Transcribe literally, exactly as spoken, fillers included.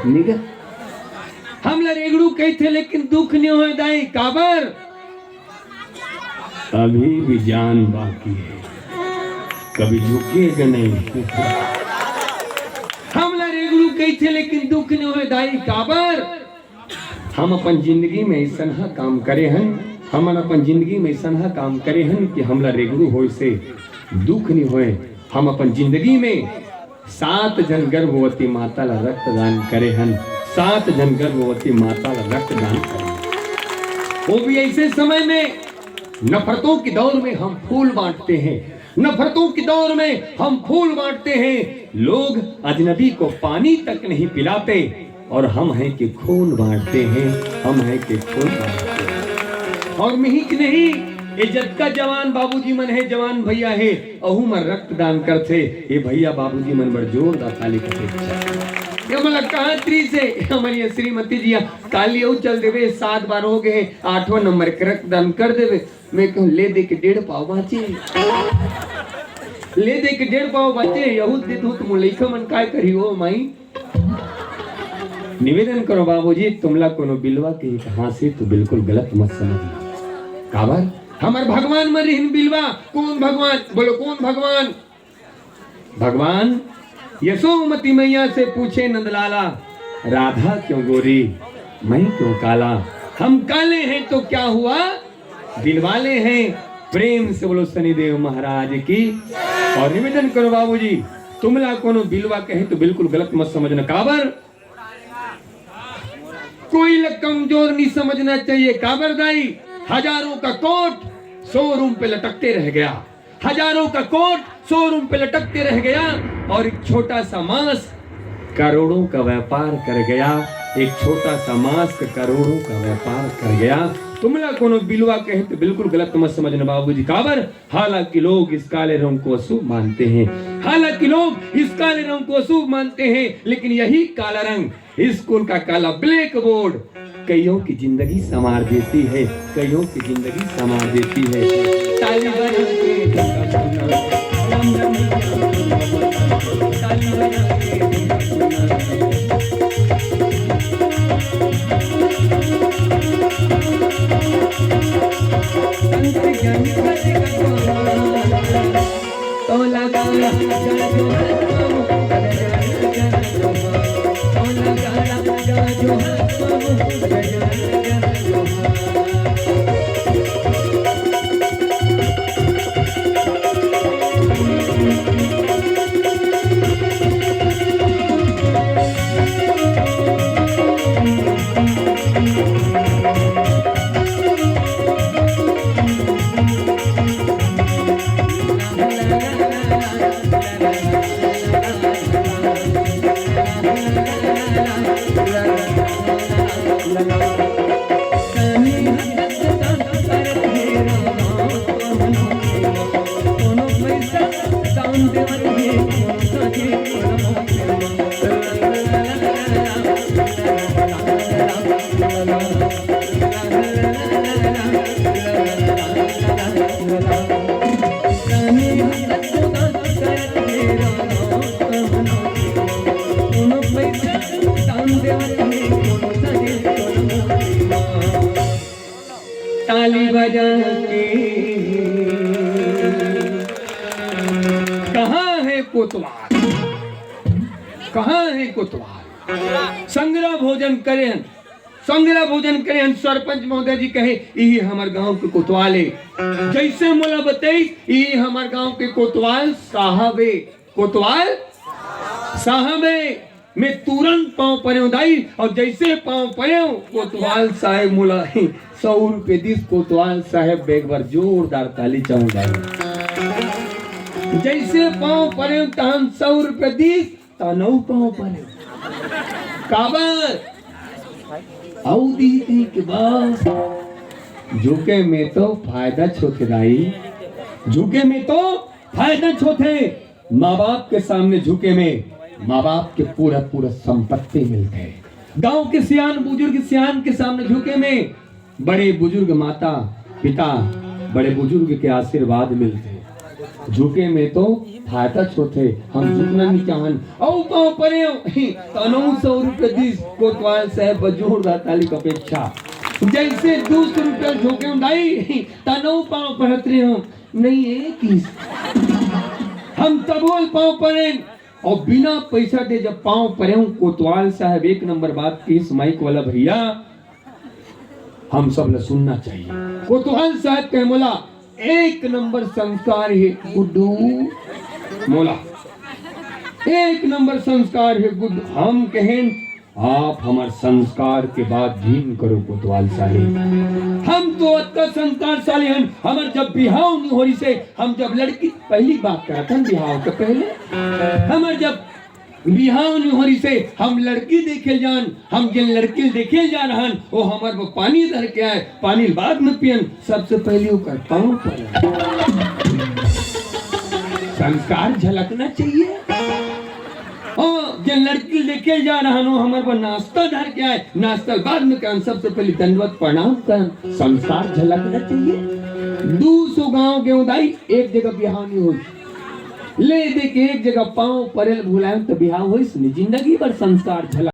निगा, हमला रेगड़ू कहिथे, लेकिन दुख नहीं होय दाई। काबर? अभी भी जान बाकी है, कभी झुकेगा नहीं। हमला रेगड़ू कहिथे, लेकिन दुख नहीं होय दाई। काबर? हम अपन जिंदगी में ऐसन ह काम करे हन, हमन अपन जिंदगी में ऐसन ह काम करे हन कि हमला रेगड़ू होय से दुख नहीं होय। हम अपन जिंदगी में सात झन गर्भवती माता ला रक्तदान करे हन, सात झन गर्भवती माता ला रक्तदान करे हन। वो भी ऐसे समय में, नफरतों के दौर में हम फूल बांटते हैं, नफरतों के दौर में हम फूल बांटते हैं। लोग अजनबी को पानी तक नहीं पिलाते, और हम हैं कि खून बांटते हैं, हम हैं कि खून बांटते हैं। और मिहिच नहीं, ये जतका जवान बाबूजी मन हे, जवान भैया हे, अहू मन रक्तदान करथे। ये भैया बाबूजी मन बर जोरदार ताली के अपेक्षा। ये मतलब कहाँ त्री से हमारी ये श्रीमती जी, काली अउ चल देवे, सात बार हो गए, आठवां नंबर के रक्तदान कर देवे। मैं कहूँ, ले दे के डेढ़ पाव बाँचे, ले दे के डेढ़ पाव बाँचे, यहू दे दो तुम लइका मन काय करी हो माई। निवेदन करो बाबूजी, तुमला कोनो बिलवा के एक हाँसी तो बिल्कुल गलत मत समझना। काबर? हमर भगवान मन रिहिन बिलवा। कौन भगवान? बोलो, कौन भगवान? भगवान यशोमती मैया से पूछे नंदलाला, "राधा क्यों गोरी, मैं क्यों काला? हम काले हैं तो क्या हुआ, दिलवाले हैं।" प्रेम से बोलो शनिदेव महाराज की। और निवेदन करो बाबूजी, तुमला कोनो बिलवा कहे तो बिल्कुल गलत मत समझना। काबर? कोई ला कमजोर नहीं समझना चाहिए। काबर दाई? हजारों का कोट शोरूम पे लटकते रह गया, हजारों का कोट शोरूम पे लटकते रह गया, और एक छोटा सा मास्क करोड़ों का व्यापार कर गया, एक छोटा सा मास्क करोड़ों का व्यापार कर गया। तुमला कोनो बिलवा कहे तो बिल्कुल गलत मत समझना बाबूजी। काबर? हालांकि लोग इस काले रंग को अशुभ मानते हैं, हालांकि लोग इस काले रंग को अशुभ मानते हैं, लेकिन यही काला रंग, स्कूल का काला ब्लैक बोर्ड कईयों की जिंदगी संवार देती है, कईयों की जिंदगी संवार देती है। ताली बजा के, ताली बजा के, ताली बजा के। कहाँ है कोतवाल? कहाँ है कोतवाल? संगरा भोजन करे हन, संगरा भोजन करे हन। सरपंच महोदय जी कहे, "इही हमर गांव के कोतवाल हे।" जैसे मोला बताई, "इही हमर गांव के कोतवाल साहब हे, कोतवाल साहब हे।" मैं तुरंत पाँव परेव दाई, और जैसे पाँव परेव, कोतवाल साहेब मोला सौ रुपये दिस। कोतवाल साहेब एक बार जोरदार ताली चाहूं दाई। जैसे पाँव परेव, तहन सौ रुपये दिस, तहन अउ पाँव परेव। काबर? अउ दी कही के बस। झुके में तो फायदा होथे दाई, झुके में तो फायदा होथे। माँ बाप के सामने झुके में माँ बाप के पूरा पूरा संपत्ति मिलथे। गांव के सियान बुजुर्ग सियान के सामने झुके में बड़े बुजुर्ग माता पिता, बड़े बुजुर्ग के आशीर्वाद मिलथे। झुके में तो फायदा होथे, हम झुकना नहीं चाहन। अउ पाँव परेंव, त नौ सौ रुपया दिस कोतवाल साहब बर जोरदार ताली के अपेक्षा। जइसे दू सौ रुपया झोंकेंव दाई, त नौ पाँव परत रेहेंव, नहीं एक ही। हम तभो ल पाँव परेन, अउ बिना पइसा दे जब पाँव परेंव, कोतवाल साहब एक नंबर बात किहिस, माइक वाला भैया, हम सब ला सुनना चाहिए। कोतवाल साहब कहे मोला, एक नंबर संस्कार हे गुड्डू, मोला एक नंबर संस्कार हे गुड्डू। हम कहेन, आप हमर संस्कार के बात झिन करो कोतवाल साहब, हम तो अतका संस्कारशाली हन। हमर जब बिहाव नहीं हो रहिसे, हम जब लड़की, पहली बात करत हन बिहाव के पहले, हमर जब बिहाव नहीं हो रहिसे, हम लड़की देखे ल जान, हम जेन लड़की ल देखे ल जा रहन, वो हमर बर पानी धर के आए, पानी ल बाद में पियन, सबसे पहले ओकर पाँव पर। संस्कार झलकना चाहिए। ओ, जेन लड़की ल देखे ल जा रहन, वो हमर बर नाश्ता धर के आए, नाश्ता ल बाद में करन, सबसे पहले दंडवत प्रणाम करन, संस्कार झलकना चाहिए। दू सौ गांव गेंव दाई, एक जगह बिहाव नहीं होई। ले दे के एक जगह पाँव परे ल भुलाएन त बिहाव होइस नहीं, जिंदगी भर संस्कार झलक